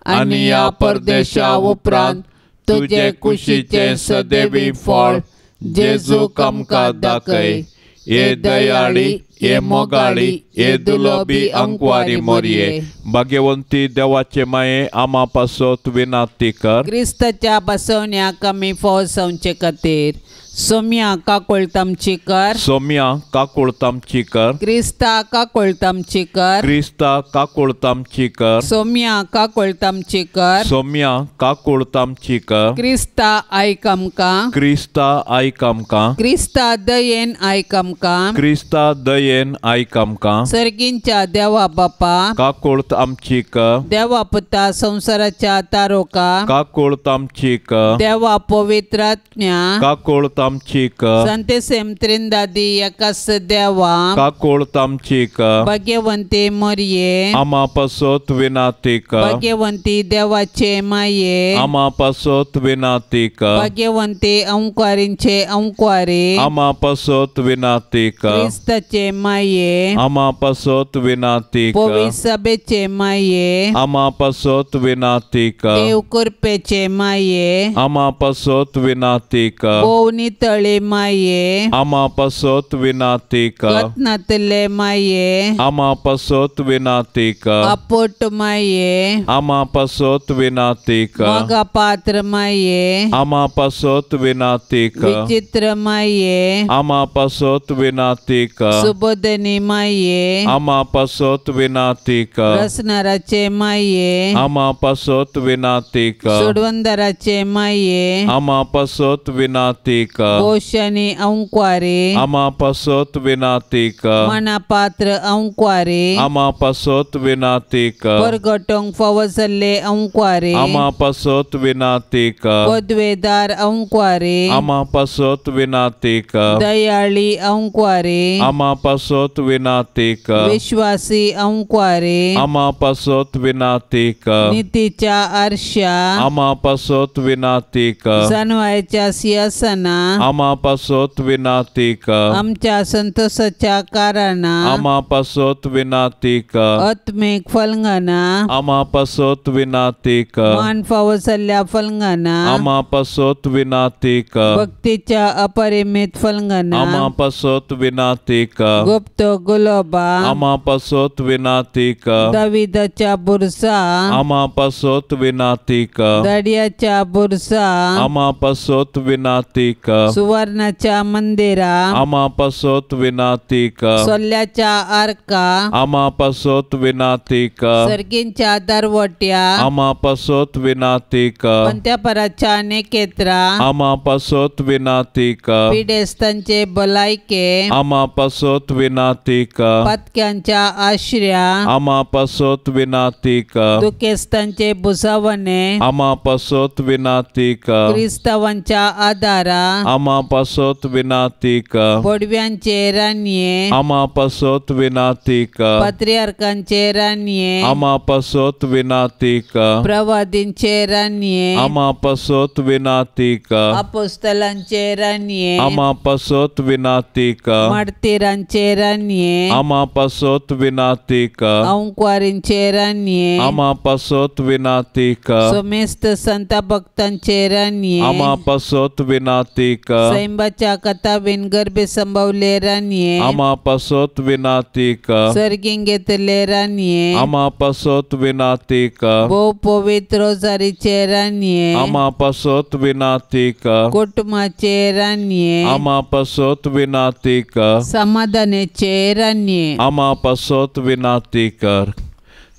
आनी ह्या परदेशा उपरांत तुजे कुशीचें सदैवी फळ जेजूक आमकां दाखय। हे दयाळी, हे मोगाळी, हे दुलोबी अंकवारी मोरये, भाग्यवंती देवाचे माये आमा पासत विनंती कर। क्रिस्ताच्या बसवण्याक आमी फौज जावचे खातीर सोम्या काकुळतामची कर, सोम्या काकुळतामची कर, क्रिस्ता काकुळतामची कर, क्रिस्ता काकुळतामची कर, सोम्या काकुळतामची कर, सोम्या काकुळतामची कर, क्रिस्ता आयक आमकां, क्रिस्ता आयक आमकां, क्रिस्ता दयेन आयक आमकां, क्रिस्ता दयेन आयक आमकां, सर्गींच्या देवा बापा काकुळत आमची कर, देवा पुता संवसाराच्या तारोका काकुळत आमची कर, देवा पवित्र आत्म्या काकुळत आमची कर, संतेसेम त्रिंदादी एकाच देवा काकुळत आमची कर, भाग्यवंती मरिये आमा पासत विनंती कर, भाग्यवंती देवाचे माये आमा पासत विनंती कर, भाग्यवंती अंकवारींचे अंकवारी आमा पासत विनंती कर, क्रिस्ताचे माये आमा पासत विनाती कर पवित्र सभेचे माये आमा पासत विनाती कर देव कृपेचे माये आमा पासत विनाती कर भोव नितळे माये आमा पासत विनाती कर रत्नातले माये आमा पासत विनाती कर अपोट माये आमा पासत विनाती कर मोगा पात्र माये आमा पासत विनाती कर विचित्र माये आमा पासत विनाती कर सुबोधनी माये आमा पासत विनाती कर रसनाराचे माये आमा पासत विनाती कर सोडवंदराचे माये आमा पासत विनाती कर भोशानी अंक्वारे आमा पासत विनाती कर मनापात्र अंक्वारे आमा पासत विनाती कर परगटोंक फावो जाल्ले अंक्वारे आमा पासत विनाती कर पदवेदार अंक्वारे आमा पासत विनाती कर दयाळी अंक्वारे आमा पासत विनाती कर विश्वासी अंक्वारे आमा पासत विनाती कर नितीच्या आरशा आमा पासत विनाती कर जानवायच्या सिंहासना आमा पासत विनाती कर आमच्या संतोषाच्या कारणां आमा पासत विनाती कर आत्मीक फलंगना आमा पासत विनाती कर मान फावो जाल्ल्या फलंगना आमा पासत विनाती कर भक्तीच्या अपरिमित फलंगना आमा पासत विनाती कर गुप्त गुलोबा आमा पासत विनाती कर दाविदाच्या बुरसा आमा पासत विनाती कर दड्याच्या बुरसा आमा पासत विनाती कर सुवर्णाच्या मंदिरा आमा पासत विनाती कर सोल्ल्याच्या आर्का आमा पासत विनाती कर सर्गींच्या दरवट्या आमा पासत विनाती कर पंत्यापराच्या नेकेत्रा आमा पासत विनाती कर पिडेस्तांचे भलायके आमा पासत विनाती कर पातक्यांच्या आश्र्या आमा पासत विनाती कर दुखेस्तांचे भुसावणे आमा पासत विनाती कर क्रिस्तावांच्या आदारा आमा पासत विनाती कर बोडव्यांचे रानये आमा पासत विनाती कर पात्रियार्कांचे रानये आमा पासत विनाती कर प्रवादींचे रानये आमा पासत विनाती कर अपोस्तलांचे रानये आमा पासत विनाती कर मार्तीरांचे रानये आमा पासत विनाती कर अंक्वारींचे रानये आमा पासत विनाती कर सोमेस्त संत भक्तांचे रानये आमा पासत विनाती कर सैंबाच्या कथाबीन गर्भे संभवले रानये आमा पासत विनाती कर सर्गीं घेतले रानये आमा पासत विनाती कर भोव पवित्र रोजारीचे रानये आमा पासत विनाती कर कुटुंबाचे रानये आमा पासत विनाती कर समाधानाचे रानये आमा पासत विनाती कर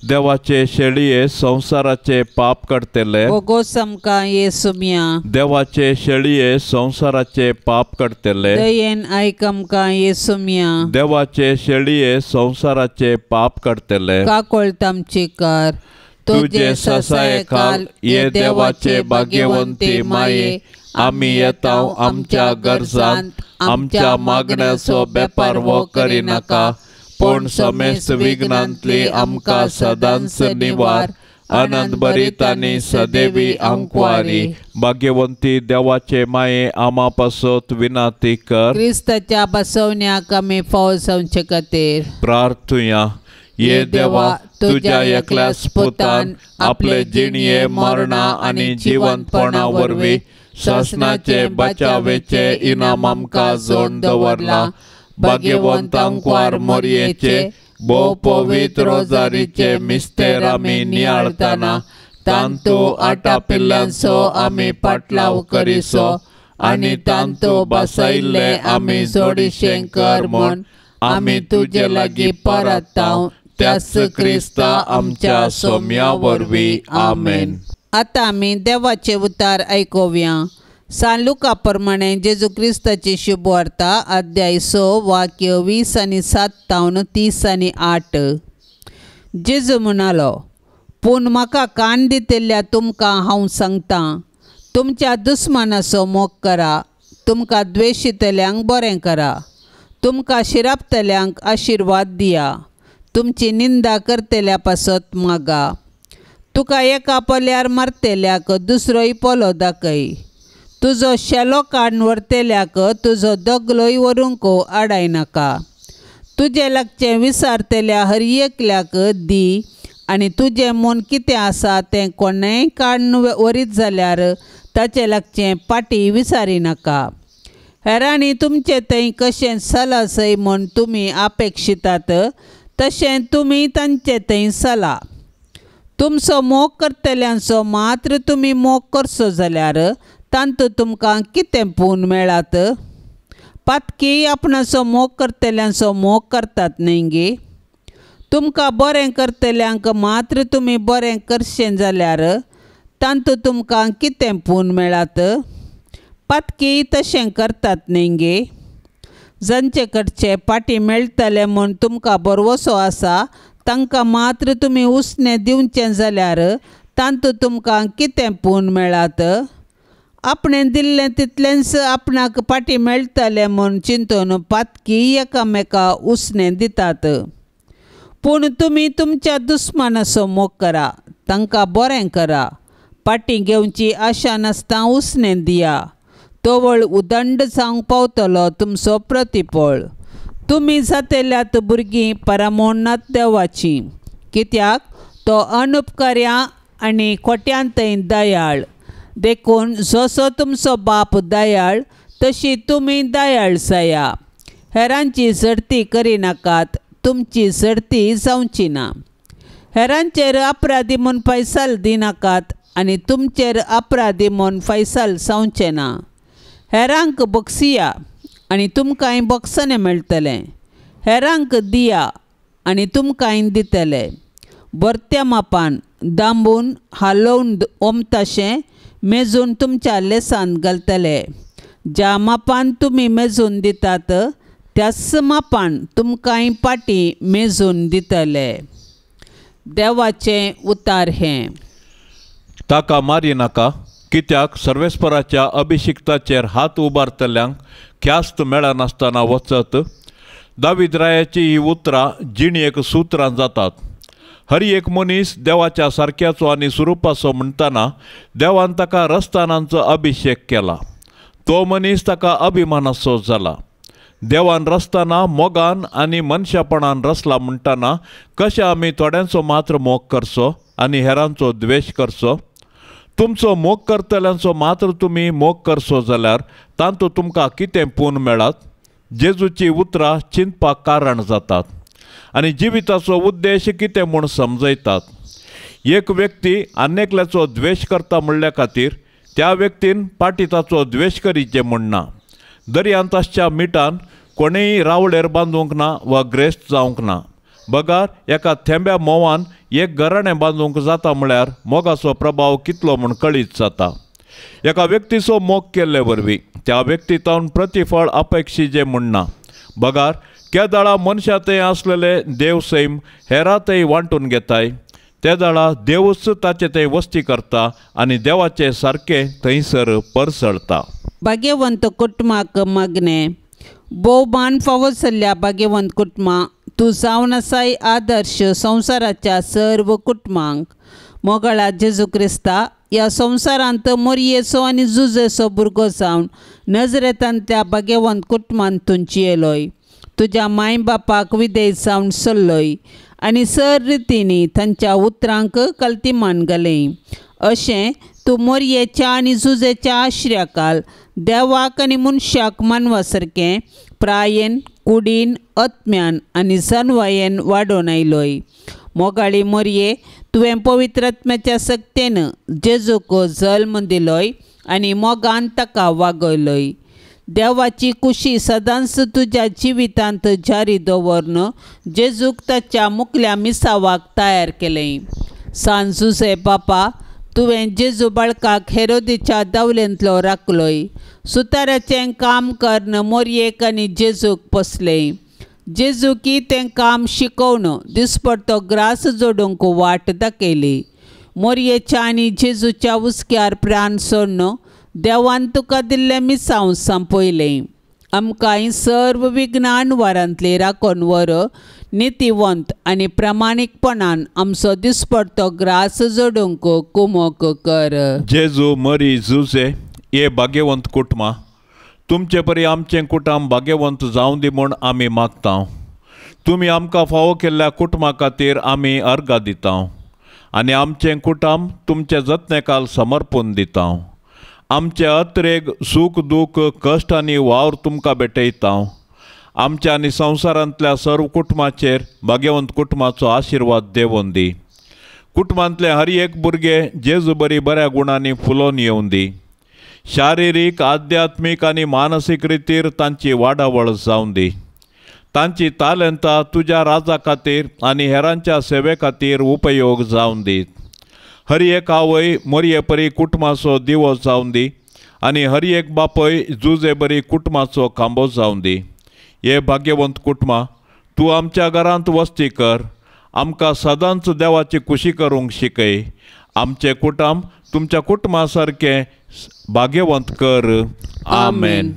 देवाचे शेळये संवसाराचे पाप काडटले भोगोस आमकां येसुम्या देवाचे शेळये संवसाराचे पाप काडटले दयेन आयक आमकां येसुम्या देवाचे शेळये संवसाराचे पाप काडटले काकोळत आमची कर तुजे ससायेखाल ये देवाचे भाग्यवंती माये आमी येता आमच्या गरजांत आमच्या मागण्याचो बेपार वो करिनाका पूण समेस्त विघ्नांतली आमकां सदांच निवार आनंद भरीत आनी सदैवी आंकवारी भाग्यवंती देवाचे माये आमा पासत विनाती कर क्रिस्ताच्या बसवण्याक आमी फावो जावचे खातीर प्रार्थुया ये देवा तुझ्या एकल्याच पुतान आपले जिणये मरणा आनी जिवंतपणा वरवीं सासणाचे बचावेचे इनाम आमकां जोड दवरला भाग्यवंत आंकवार मोरयेचे भोव पवित्र रोजारीचे मिस्तेर आमी नियाळताना तांतू आटापिल्ल्यांचो आमी पाटलाव करिसो आनी तांतू बसायिल्ले आमी जोडीशें कर म्हूण आमी तुजे लागीं परताव त्याच क्रिस्ता आमच्या सोम्या वरवीं आमेन. आतां आमी देवाचे उतार आयकुया. सान लुका प्रमाणे जेजू क्रिस्ताची शुभवार्ता अध्याय 6 वाक्य 20 आनी 7 तावन 30 आनी 8. जेजू म्हणालो, पूण म्हाका कान दितल्या तुमकां हांव सांगतां, तुमच्या दुस्मानाचो मोग करा, तुमकां द्वेशितल्यांक बरें करा, तुमकां शिरापतल्यांक आशिर्वाद दिया, तुमची निंदा करतल्या पासत मागा, तुका एका पोल्यार मारतल्याक दुसरोय पोलो दाखय, तुजो शेलो काडून व्हरतल्याक तुजो दगलोय व्हरूंक आडायनाका, तुजें लागचें विसारतल्या हर एकल्याक दी आनी तुजें म्हूण कितें आसा तें कोणेंय काडून व्हरीत जाल्यार ताचें लागचें पाटी विसारिनाका. हेरांनी तुमचें थंय कशें चलासय म्हूण तुमी अपेक्षितात तशें तुमी तांचे थंय चला. तुमचो मोग करतल्यांचो मात्र तुमी मोग करचो जाल्यार तांतूत तुमकां कितें पूण मेळात? पातकी आपणाचो मोग करतल्यांचो मोग करतात न्हय गे? तुमकां बरें करतल्यांक मात्र तुमी बरें करशें जाल्यार तांतूत तुमकां कितें पूण मेळात? पातकी तशें करतात न्हय गे? जांचे कडचे पाटी मेळटले म्हूण तुमकां भरवसो आसा तांकां मात्र तुमी उसणें दिवचें जाल्यार तांतूत तुमकां कितें पूण मेळात? आपणें दिल्लें तितलेंच आपणाक पाटी मेळटलें म्हूण चिंतून पातकी एकामेका उसणें दितात. पूण तुमी तुमच्या दुस्मानाचो मोग करा, तांकां बरें करा, पाटी घेवची आशा नासतना उसणें दिया. तवळ उदंड जावंक पावतलो तुमचो प्रतिफळ. तुमी जातेल्यात भुरगीं परमोन्नत देवाचीं, कित्याक तो अनुपकार्या आनी खोट्यांतय दयाळ. देखून जसो तुमचो बाप दयाळ तशी तुमी दयाळ जाया. हेरांची झडती करिनाकात, तुमची झडती जावची ना. हेरांचेर अपराधी म्हूण फैसल दिनाकात आनी तुमचेर अपराधी म्हूण फैसल जावचें ना. हेरांक बक्षिया आनी तुमकांय बक्षणें मेळटलें. हेरांक दिया आनी तुमकांय दितले. भरत्या मापान दांबून हालोवन ओमताशें मेजून तुमच्या लेसांत घालतले. ज्या मापान तुमी मेजून दितात त्याच मापान तुमकांय पाटी मेजून दितले. देवाचें उतार हें. ताका मारिनाका, कित्याक सर्वेस्पराच्या अभिषिक्ताचेर हात उबारतल्यांक ख्यास्त मेळनासतना वचत. दावीद रायाची ही उतरां जिणेक सुत्रां जातात. हर एक मनीस देवाच्या सारक्याचो आनी स्वरुपाचो म्हणटना देवान ताका रस्तानांचो अभिषेक केला. तो मनीस ताका अभिमानाचो जाला. देवान रसतना मोगान आनी मनशापणान रसला म्हणटना कशें आमी थोड्यांचो मात्र मोग करचो आनी हेरांचो द्वेश करचो? तुमचो मोग करतल्यांचो मात्र तुमी मोग करचो जाल्यार तांतूत तुमकां कितें पूण मेळात? जेजूची उतरां चिंतपाक कारण जातात आनी जिविताचो उद्देश कितें म्हूण समजयतात. एक व्यक्ती आनी एकल्याचो द्वेश करता म्हणल्या खातीर त्या व्यक्तीन पाटी ताचो द्वेश करीचें म्हूण ना. दर्यांत आसच्या मिठान कोणेय रावळेर बांदूंक ना वा ग्रेस्त जावंक ना. बगार एका थेंब्या म्होंवान एक घराणें बांदूंक जाता म्हळ्यार मोगाचो प्रभाव कितलो म्हूण कळीत जाता. एका व्यक्तीचो मोग केल्ले वरवीं त्या व्यक्ती तावन प्रतिफळ अपेक्षीचें म्हूण ना. बगार केदाळा मनशा थंय आसलेले देव सैम हेरां थंय वांटून घेताय ते दाळा देवूच ताचे थंय वस्ती करता आनी देवाचे सारकें थंयसर परसळता. भाग्यवंत कुटुंबाक मागणें. भोवमान फावो जाल्ल्या भाग्यवंत कुटुंबा तूं जावन आसाय आदर्श संवसाराच्या सर्व कुटुंबांक. मोगाळा जेजू क्रिस्ता ह्या संवसारांत मोरयेचो आनी जुजेचो भुरगो जावन नजरेतांतल्या भाग्यवंत कुटुंबांत तूं जियेलोय. तुज्या माय बापाक विदेश जावन चल्लोय आनी सर रितींनी तांच्या उतरांक कल्तिमान घालें. अशें तूं मोरयेच्या आनी जुजेच्या आश्र्याकाल देवाक आनी मनशाक मानवा सारकें प्रायेन कुडीन आत्म्यान आनी जनवायेन वाडोवन आयलोय. मोगाळी मोरये तुवें पवित्र आत्म्याच्या सक्तेन जेजूक जल्म दिलोय आनी मोगान ताका वागयलोय. देवाची कुशी सदांच तुज्या जिवितांत जारी दवरून जेजूक ताच्या मुकल्या मिसावाक तयार केलें. सान जुजे बापा तुवें जेजू बाळकाक हेरोदीच्या दावलेंतलो राखलोय. सुताराचें काम करून मोरयेक आनी जेजूक पोसलें. जेजूकी तें काम शिकोवन दिसपडतो ग्रास जोडूंक वाट दाखयली. मोरयेच्या आनी जेजूच्या हुस्क्यार प्राण सोडून देवान तुका दिल्लें मिसांव सांपयलें. आमकांय सर्व विज्ञान वारांतली राखून व्हर नितीवंत आनी प्रामाणीकपणान आमचो दिसपडतो ग्रास जोडूंक कुमोक कर. जेजू मरी जुजे हे भाग्यवंत कुटुंबा, तुमचे परी आमचें कुटुंब भाग्यवंत जावं दी म्हूण आमी मागता. तुमी आमकां फावो केल्ल्या कुटुंबा खातीर आमी अर्गां दिता आनी आमचें कुटुंब तुमचे जतनेकाल समर्पण दिता. आमचे अत्रेग सूख दूख कश्ट आनी वावर तुमकां भेटयता. आमच्या आनी संवसारांतल्या सर्व कुटुंबाचेर भाग्यवंत कुटुंबाचो आशिर्वाद देवोन दी. कुटुंबांतले हर एक भुरगे जेजू बरी बऱ्या गुणांनी फुलोवन येवन दी. शारिरीक आध्यात्मीक आनी मानसीक रितीर तांची वाडावळ जावन दी. तांची तालेंतां तुज्या राजा खातीर आनी हेरांच्या सेवे खातीर उपयोग जावन दी. हर एक आवय मोरये परी कुटुंबाचो दिवो जावन दी आनी हर एक बापय जुजे बरी कुटुंबाचो खांबो जावन दी. हे भाग्यवंत कुटुंबा तूं आमच्या घरांत वस्ती कर. आमकां सदांच देवाची खुशी करूंक शिकय. आमचें कुटुंब तुमच्या कुटुंबा सारकें भाग्यवंत कर. आमेन.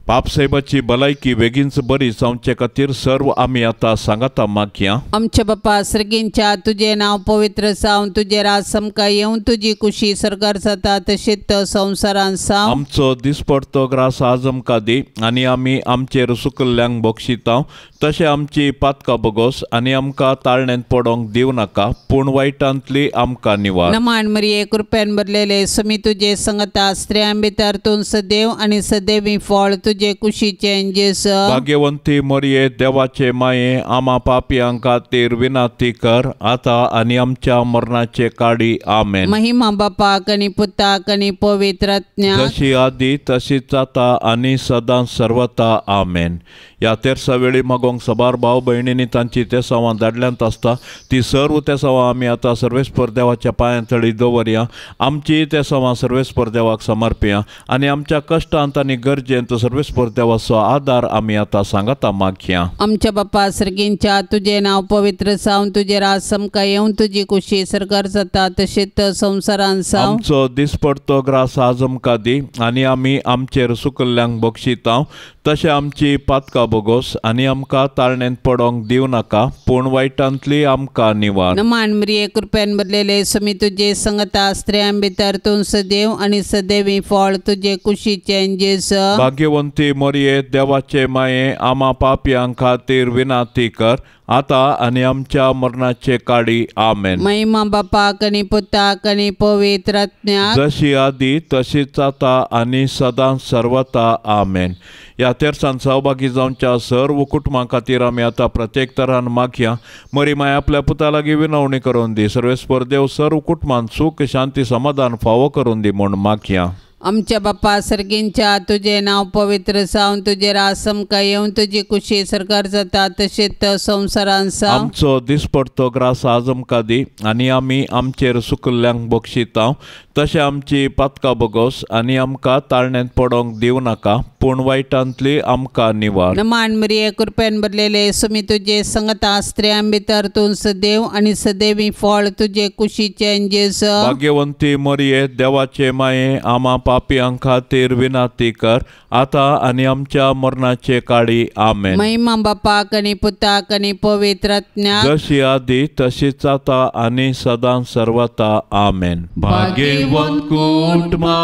बापसाहेबाची भलायकी बेगीनच बरी जावचे खातीर सर्व आमी आतां सांगाता मागया. आमच्या बापा सर्गींच्या तुजें नांव पवित्र जावं, तुजें राज समका येवन, तुजी कुशी सरकार जाता तशीच संवसारांत जावं. आमचो दिसपडतो ग्रास आज आमकां दी आनी आमी आमचेर सुकल्ल्यांक बक्षिता तशें आमची पातकां बगोस आनी आमकां ताळण्यांत पडोंक दिवं नाका, पूण वायटांतली आमकां निवार. नमान मरिये कृपेन भरलेले समी तुजे संगता, स्त्रियां भितर तूं सदैव आनी सदैवी फळ तुजे कुशीचें जेजू. भाग्यवंती मरिये देवाचे माये आमा पापयां खातीर विनंती कर आतां आनी आमच्या मरणाचे काडी. आमेन. महिमा बापाक आनी पुताक आनी पवित्र आत्म्याक, जशी आदी तशीच आतां आनी सदां सर्वता. आमेन. ह्या तेरसा वेळी मागोंक सबार भाव भयणींनी तांची तेसांवां धाडल्यांत आसता ती सर्व तेसांवां आमी आतां सर्वेस्पर देवाच्या पांयां तळी दवरया. आमची तेसांवां सर्वेस्पर देवाक समर्पया आनी आमच्या कश्टांत आनी गरजेंत सर्वेस्पर देवाचो आदार आमी आतां सांगाता मागया. आमच्या बापा सर्गींच्या तुजें नांव पवित्र जावं, तुजें राज समका येवन, तुजी कुशी सरकार जाता तशीच संवसारांत जावं. आमचो दिसपडतो ग्रास आज आमकां दी आनी आमी आमचेर सुकल्ल्यांक बक्षिता तशें आमची पातकां बगोस आनी आमकां ताळण्यांत पडोंक दिवं नाका, पूण वायटांतली आमकां निवार. नमान मरिये कृपेन भरलेले समी तुजे संगता, स्त्रियां भितर तूं सदैव आनी सदैवी फळ तुजे कुशीचें जेजू. भाग्यवंती मरिये देवाचे माये आमा पापयां खातीर विनंती कर आतां आनी आमच्या मरणाचे काडी. आमेन. महिमा बापाक आनी पुताक आनी पवित्र आत्म्याक, जशी आदी तशीच आतां आनी सदां सर्वता. आमेन. ह्या तेरसान सहभागी जावच्या सर्व कुटुंबां खातीर आमी आतां प्रत्येक तरान मागया. मरी माय आपल्या पुता लागीं विनवणी करून दी. सर्वेस्पर देव सर्व कुटुंबांत सूख शांती समाधान फावो करून दी म्हूण मागया. आमच्या बापा सर्गींच्या तुजें नांव पवित्र जावं, तुजें राज समका येवन, तुजी कुशी सरकार जाता तशीच संवसारांत जावं. आमचो दिसपडतो ग्रास आज आमकां दी आनी आमी आमचेर सुकल्ल्यांक बक्षिता तशें आमची पातकां बगोस आनी आमकां ताळण्यांत पडोंक दिवं नाका, पूण वायटांतली आमकां निवार. नमान मरिये कृपेन भरलेले समी तुजे संगता, स्त्रियां भितर तूं सदैव आनी सदैवी फळ तुजे कुशीचें जेजू. भाग्यवंती मरिये देवाचे माये आमा पापयां खातीर विनंती कर आतां आनी आमच्या मरणाचे काडी. आमेन. महिमा बापाक आनी पुताक आनी पवित्र आत्म्याक, जशी आदी तशीच आतां आनी सदां सर्वता. आमेन. भाग्यवंत कुटुंबा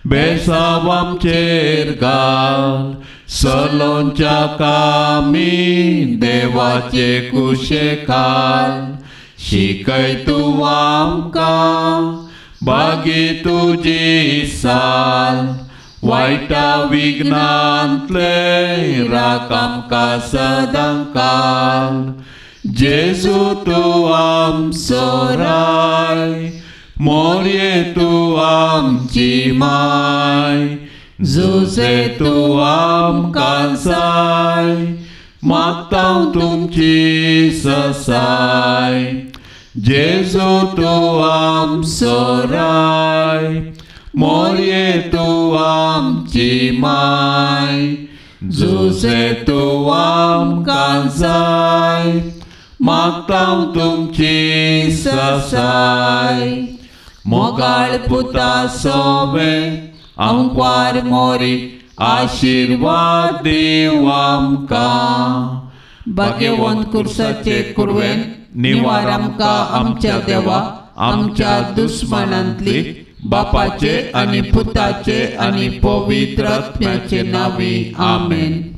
बेसाव आमचेर घाल, सलोंच्या कामी देवाचे कुशेखाल, शिकय तूं आमकां बागी तुजी साल, वायटा विघ्नांतले राख आमकां सदां काल. जेजू तूं आमचो राय, मोरये तूं आमची माय, जुजे तूं आमकां जाय, मागता तुमची ससाय. जेजू तूं आमचो राय, मोरये तूं आमची माय, जुजे तूं आमकां जाय, मागता तुमची ससाय. मोगाळ पुता सोवे आंकवार मोरी आशिर्वाद दिव आमकां. भाग्यवंत कुर्साचे कुरवेन निवार आमकां आमच्या देवा, आमच्या दुस्मानांतली, बापाचे आनी पुताचे आनी पवित्र आत्म्याचे नांवी. आमेन.